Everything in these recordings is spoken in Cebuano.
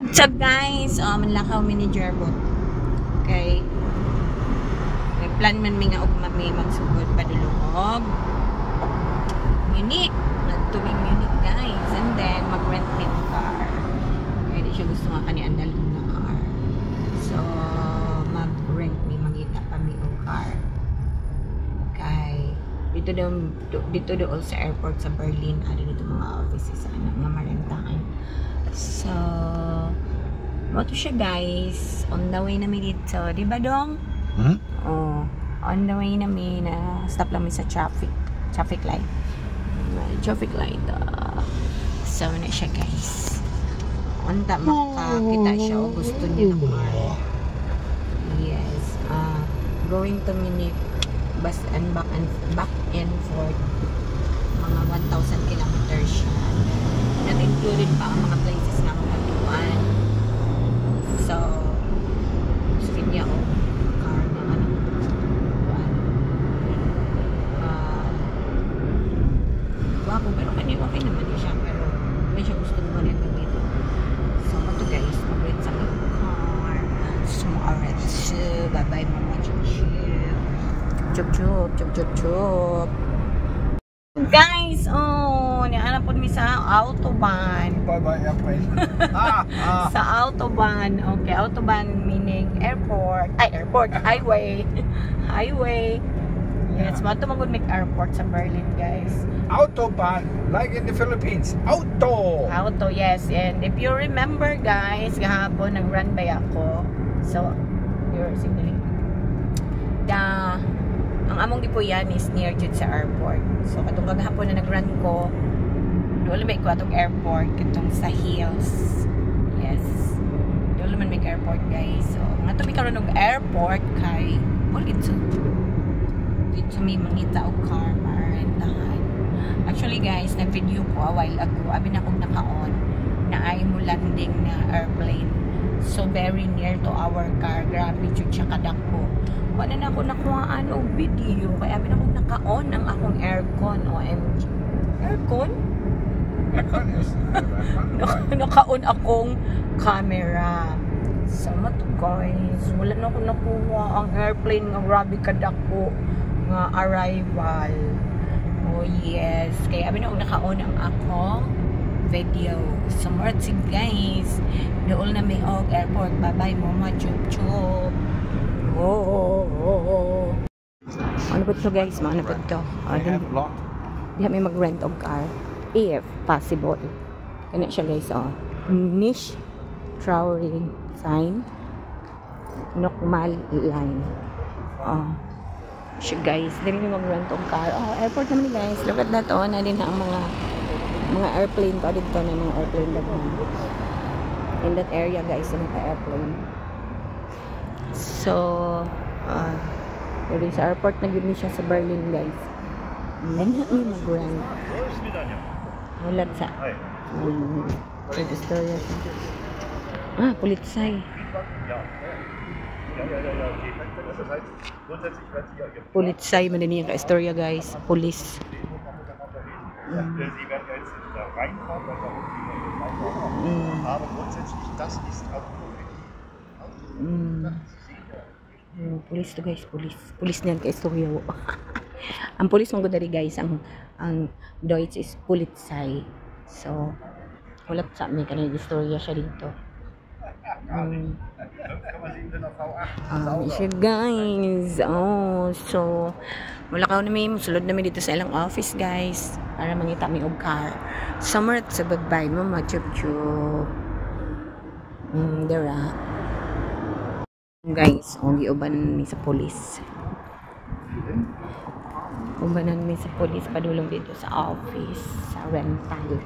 What's up, guys? Oh, manlakaw mi ni Jerbot. Okay. May plan man mi nga ugma mi magsugod padulong og Munich. Nagtuming Munich, guys. And then mag-rent mi og car. Kaya di siya gusto nga kani andal nga car. So mag-rent mi, mangita pa mi og car. Kay dito dool sa airport sa Berlin, ari dito mga offices ano nga marentahan. So, mao to siya, guys. On the way na mi dito. Di ba, dong? Hmm? Oh, on the way na mi na stop lang mi sa traffic traffic light. Traffic light. So, na siya, guys. Unta makakita siya o gusto niya ng car. Yes. Going to Munich bus and back and forth, mga 1,000 kilometers siya. Not included pa ang mga places nga mga tuan. So, gusto niya og car na ano kuan. Ah, gwapo pero kani okay naman din siya, pero hindi siya gusto mo rin gamitin. So, mao to, guys, mag-rent sa aming car. So, alright. So, bye-bye, mama. Chup chup. Chup chup, chup chup chup. Guys, oh, niana po mi sa Autobahn. Bye bye, airplane. Ah, ah. Sa Autobahn. Okay, Autobahn meaning airport. Ay, airport, highway. Highway. Yes, yeah. Mao man gud airport sa Berlin, guys. Autobahn, like in the Philippines. Auto. Auto, yes. And if you remember, guys, gahapon nag-run by ako. So, you're signaling. Ang among gipuy-an is near jud sa airport. So, katong kagahapon na nag-run ko, doon may ko atong airport, katong sa hills. Yes. Doon man may airport, guys. So, nga to mi karon og airport kay well, dito may mangita og car para rentahan. Actually, guys, nag-video ko a while ago. Abi na akong naka-on na ay mo landing na airplane. So, very near to our car. Grabe, jud siya kadako. Wala na ako nakuhaan og video. Kaya abi na akong naka-on ang akong aircon. OMG. Aircon? Aircon is aircon. Naka-on akong camera. So, mao to, guys. Wala na ako nakuha ang airplane nga grabe kadako nga arrival. Oh yes. Kaya abi na akong naka-on ang akong video. So, mao si guys. Dool na mi og airport. Bye-bye, mama. Chup chup. Oh. Ano po to, guys? Ano po to? Oh, They have lot. di kami mag-rent og car. If possible. Kana siya, guys, oh. Nicht traurig sein. Nochmal line. Oh. Siya, guys. Dili mi mag-rent og car. Oh, airport naman ni, guys. Look at that, oh. Na din ang mga airplane pa dito na mga airplane daghan. In that area, guys, yung mga airplane. So, pero sa airport na gyud ni siya sa Berlin, guys. Then mi mag-rent. Wala sa istorya siya. Ah, Polizei. Ja, okay. Das heißt, grundsätzlich werden Sie ja Ihr Polizei man din yung ka-istorya, guys. Police. Sie werden ja jetzt nicht da reinfahren, weil da unten die Auto. Aber grundsätzlich, das ist auch nur für die Autos. Sie sehen ja. Police to, guys, police. Police niyan ka-istorya. Ang police man gud diri, guys, ang Deutsch is Polizei. So, wala sa mi kanang istorya siya dito. 5,7 V8. Siya, guys. Oh, so wala ka na mi, sulod na mi dito sa ilang office, guys, para mangita mi og car. Summer sa bye mama chup chup. Dira. Guys, oh, giuban mi sa police. Ubanan mi sa police padulong dito sa office sa rental.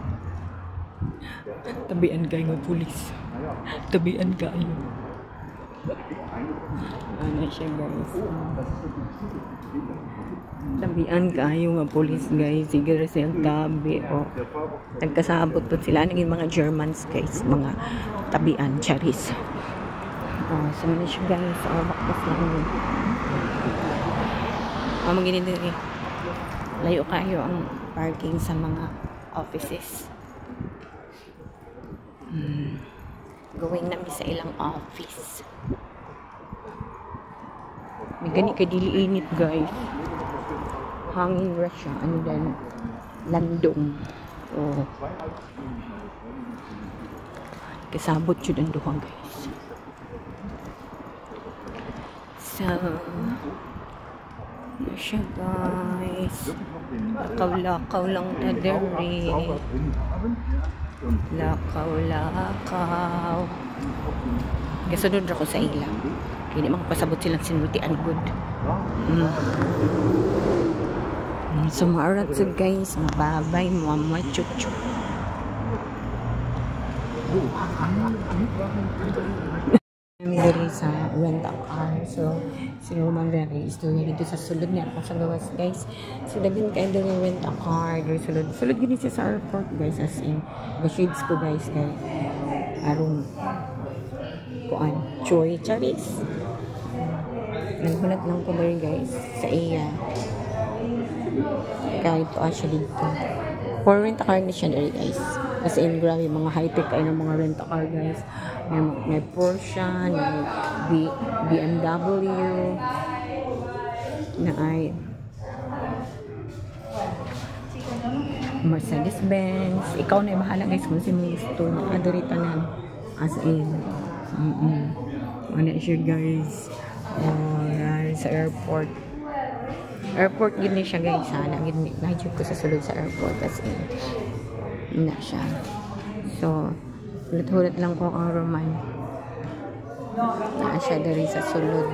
Tabian kayo ng police. Tabian kayo. Ano siya, guys? Tabian kayo nga police, guys. Sige ra siyang tabi. Oh. Nagkasabot po sila. Naging mga Germans, guys. Mga tabian. Charis. Oh, so na siya, guys. Oh, baktas lang yun. Oh, magini diri. Layo kayo ang parking sa mga offices. Going na mi sa ilang office. May gani kay dili init, guys. Hangin ra siya. Ano dan? Landong. Oh. Kasabot yun ang duha, guys. So, ano siya, guys. Lakaw-lakaw lang ta diri. Lakaw-lakaw. Kasunod ra ko sa ila. Hindi makapasabot silang sinultian good. So, maarat so guys. Bye-bye, mama chup-chup. Kami diri sa rent a car. So, si Roman rin istorya dito sa sulod niya ako sa gawas, guys. So, daghan kayo diri rent a car. Diri sulod. Sulod gini siya sa airport, guys. As in, the shades ko, guys. Kay, arong, kuan, choy, charis. Naghulat lang ko diri, guys, sa iya. Kahit to siya dito. For rent a car na siya diri, guys. As in, grabe, mga high-tech kayo ng mga rent a car, guys. May Porsche, may BMW, na ay Mercedes-Benz. Ikaw na yung bahala, guys, kung sino gusto. Adori tanan. As in. Ano siya, guys. Oh, sa airport. Airport gid ni siya, guys, ha. Nagid ko sa sulod sa airport. As in. Na siya. So, hulat-hulat lang ko ang Roman. Naa siya diri sa sulod.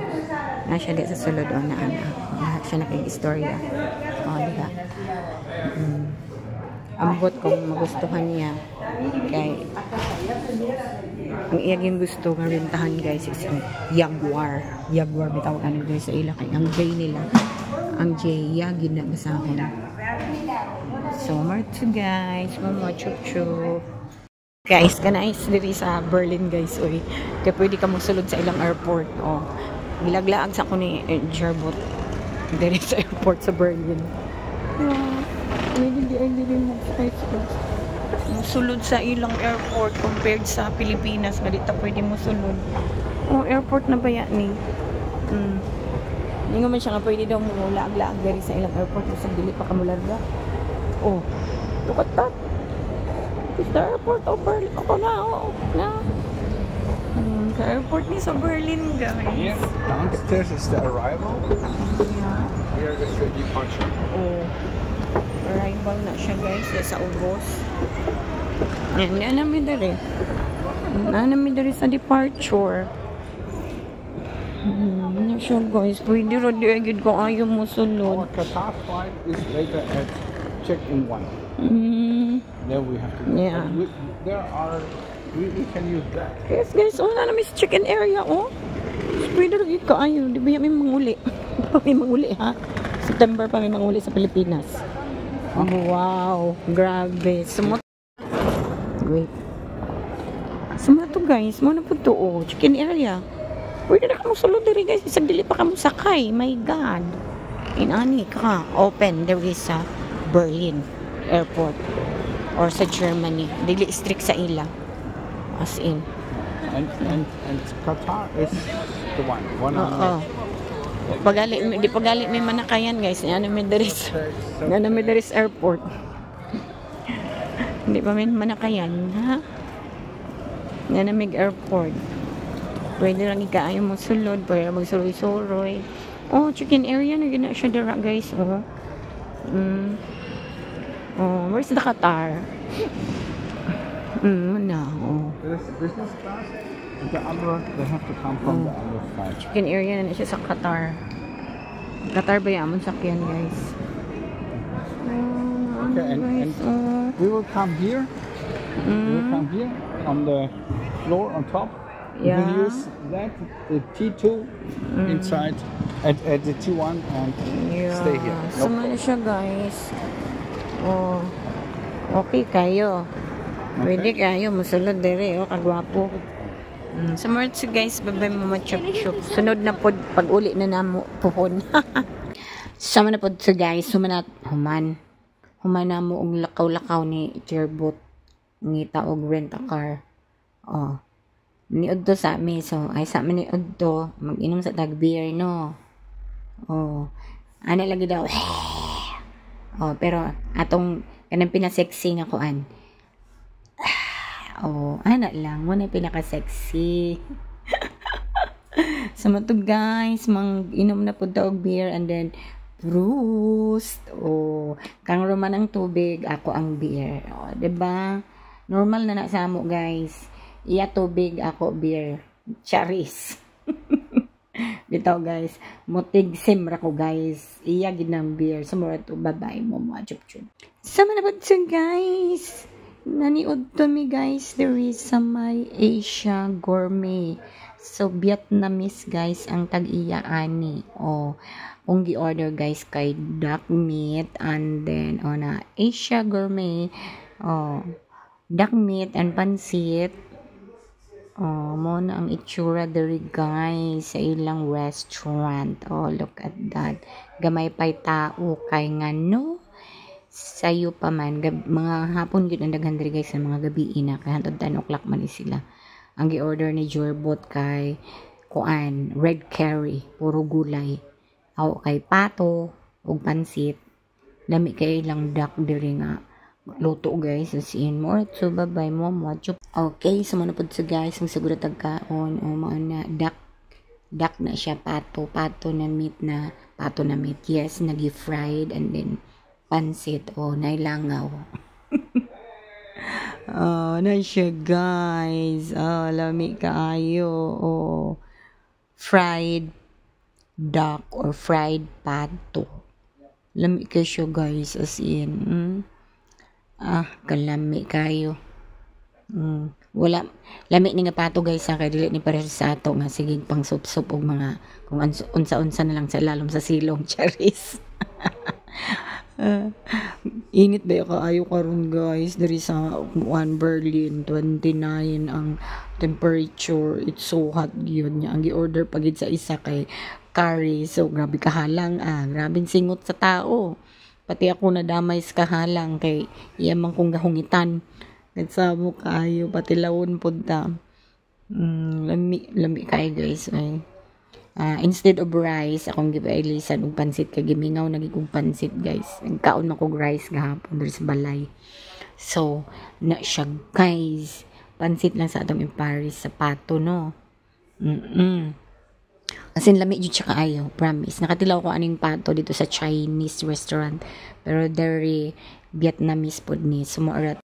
Naa siya diri sa sulod. O, naa na. Lahat siya nakig-istorya. O, diba? Ambot kung magustuhan niya. Kay, ang iyang yung gusto nga rentahan, guys, is ang Jaguar. Jaguar, bitaw ano guys sa ila. Kay ang J nila. Ang J, yagi na basahon. So, marto guys. Mama, chup chup. Guys, kanais diri sa Berlin, guys, oy. Kaya pwede ka mosulod sa ilang airport. Oh. Gilaglaag sa ko ni Jerbot diri sa airport sa Berlin. Yeah. Pwede di ay diri mo musulod sa ilang airport compared sa Pilipinas nga di ta pwede mosulod. Oh, airport na ba yan ni? Hindi man siya nga pwede daw mo laag-laag diri sa ilang airport bisag dili pa ka molarga. Oh, look at that. It's the airport of Berlin. Ako na, oo. Na. Sa airport ni sa Berlin, guys. Here, downstairs is the arrival. Yeah. Here is the departure. Oh. Arrival na siya, guys. Sa ubos. Yan, yan namin diri. Yan namin diri sa departure. Ano siya, guys. Pwede ro di agad ko ayaw mo sulod. Our Qatar flight is later at check-in 1. There we have to go. Yeah. But there are, we can use that. Yes, guys. Oh, na namin sa check-in area, oh. Pwede ro gid kaayo. Di ba may manguli? May manguli, ha? September pa may manguli sa Pilipinas. Oh, wow. Grabe. Sumot. Wait. Sumot to, guys. Mo na po to, oh. Check-in area. Pwede na kamo sulod diri, guys. Isang dili pa kamo sakay. My God. Inani ka. Open. There is sa Berlin Airport. Or sa Germany. Dili strict sa ila. As in. And Qatar is the one. One Oo. Pagali, di pagali may manakayan, guys. Ano may diri sa, ano may diri sa airport. Hindi pa may manakayan, ha? Yan may airport. Pwede lang ikaayo mo sulod, pwede lang magsuroy-suroy. Oh, check-in area na gina siya dira, guys. Oh. Oh, where's the Qatar? Na. Oh. This is business class. And the other, they have to come from the other side. Chicken area na siya sa Qatar. Qatar ba yung amon sakyan, guys? Oh, Okay, guys, and oh. we will come here. We will come here on the floor on top. We will use that, the T2 inside, at the T1 and stay here. No So, ano siya, guys? Oh. Okay kayo. Pwede kayo. Musulod dere. Oh, kagwapo. So, more to guys. Bye-bye, mama chup chup. Sunod na pod pag uli na namo puhon. Sama na pod to guys. Human human. Human na mo og lakaw-lakaw ni Jerbot. Ngita og rent a car. Oh. Niudto sa mi, so ay sa mi niudto, mag-inom sa tag beer, no. Oh, ana lagi daw. Oh, pero atong kanang pinaka-sexy nga kuan. Oh, ana lang mo na pinaka-sexy. So mao to, guys, mang inom na pud ta og beer and then Prost. Oh, kang Roman ang tubig, ako ang beer. Oh, 'di ba? Normal na na sa amo, guys. Iya tubig, ako beer. Charis. Bitaw, guys, mutig simra ko, guys. Iya gid ng beer. So mura to, bye-bye mo mo chup chup. Sama na to, guys. Naniud to mi, guys, there is sa may Asia Gourmet. So Vietnamese, guys, ang tag-iya ani. Oh, kung gi-order, guys, kay duck meat and then oh na Asia Gourmet. Oh, duck meat and pansit. Oh, mo na ang itsura diri, guys, sa ilang restaurant. Oh, look at that. Gamay pay tao kay ngano sayo pa man mga hapon gyud ang daghan diri, guys, sa mga gabi na kay hantod 10 o'clock man ni sila. Ang gi-order ni Jorbot kay kuan, red curry, puro gulay. Ako kay pato ug pansit. Lami kay ilang duck diri nga luto, guys, as in more. So bye bye mo mo chup. Okay, so mo na pud so, guys, magsugod tag kaon. O, mao na, duck duck na siya, pato pato na meat na pato na meat, yes, nagi fried and then pansit. O, nailangaw. Oh, na siya, guys. Oh, lami kaayo. Oh, fried duck or fried pato. Lami kaayo siya, guys, as in. Ah, kalami kayo. Wala lami ni nga pato, guys, sa kay dili ni pareho sa ato nga sige pang sup-sup og mga kung unsa-unsa na lang sa lalom sa silong, charis. Init ba kaayo karon, guys, diri sa one Berlin, 29 ang temperature. It's so hot gyud niya. Ang gi-order pa gid sa isa kay curry, so grabe kahalang, ah, grabe singot sa tao. Pati ako nadamay sa kahalang kay iya man kong gahungitan. Nagsamo kaayo, pati lawon pud ta. Lami lami kaayo, guys, ay. Instead of rice, akong gipailisan og pansit kay gimingaw na gid kong pansit, guys. Nagkaon man kog rice gahapon diri sa balay. So, na siya, guys. Pansit lang sa atong in Paris sa pato, no. As in, lami jud siya kaayo, promise. Nakatilaw ko aning pato dito sa Chinese restaurant. Pero very Vietnamese pod ni. So,